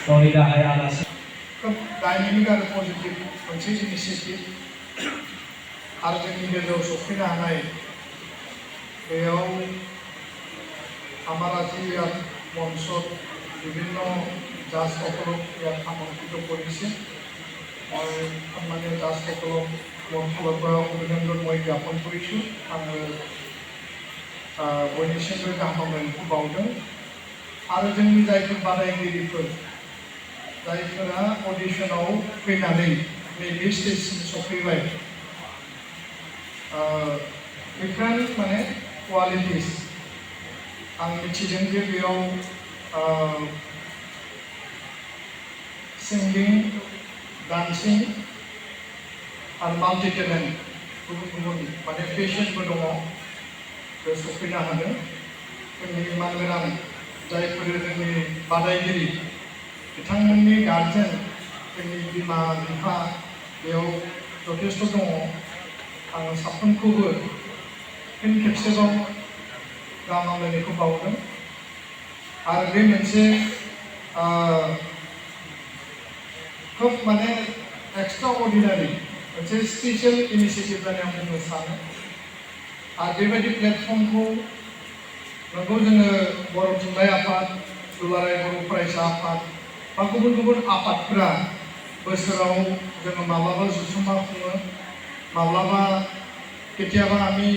गावनि गाहाय आलासि खोब डाइनामिक आरो पजिटिभ मोनसे इनिसिएटिभ आरो जोंनि गेजेराव सफैनो हानाय बेयाव আমার আজি ইয়াত মঞ্চত বিভিন্ন জাজসকলক ইয়াত আমন্ত্ৰিত কৰিছে মই সন্মানীয় জাজসকলক মোৰ ফালৰ পৰা অভিনন্দন মই জ্ঞাপন কৰিছোঁ আৰু बयनिसिमबो गाहाम हामलायनायखौ बावदों आरो जोंनि जायफोर बादायगिरिफोर जायफोरा अडिशनाव फैनानै नैबे स्टेजसिम सफैबाय डिफरेन्ट माने क्वालिटिस आं मिथिदों जे बेयाव सिंगिं डान्सिं आरो माल्टि टेलेन्ट गुबुन गुबुन माने पेशनबो दङ बे सफैनो हादों जोंनि मानगोनां जायफोर जोंनि बादायगिरि बिथांमोननि गार्जेन जोंनि बिमा बिफा बेयाव जथेस्थ' दङ आं साफ्रोमखौबो फिन खेबसेबाव गाहाम हामलायनायखौ बावदों आरो बे मोनसे खोब माने एक्सट्रा अर्डिनारि मोनसे स्पेशल इनिशिएटिभ होननानै आं बुंनो सानो आरो बेबायदि प्लेटफर्मखौ नंगौ जोङो बर' थुनलाइ आफाद दुलाराय बर' फरायसा आफाद बा गुबुन गुबुन आफादफोरा बोसोराव जोङो माब्लाबा जथुम्मा खुङो माब्लाबा केতিয়াबा आम्ही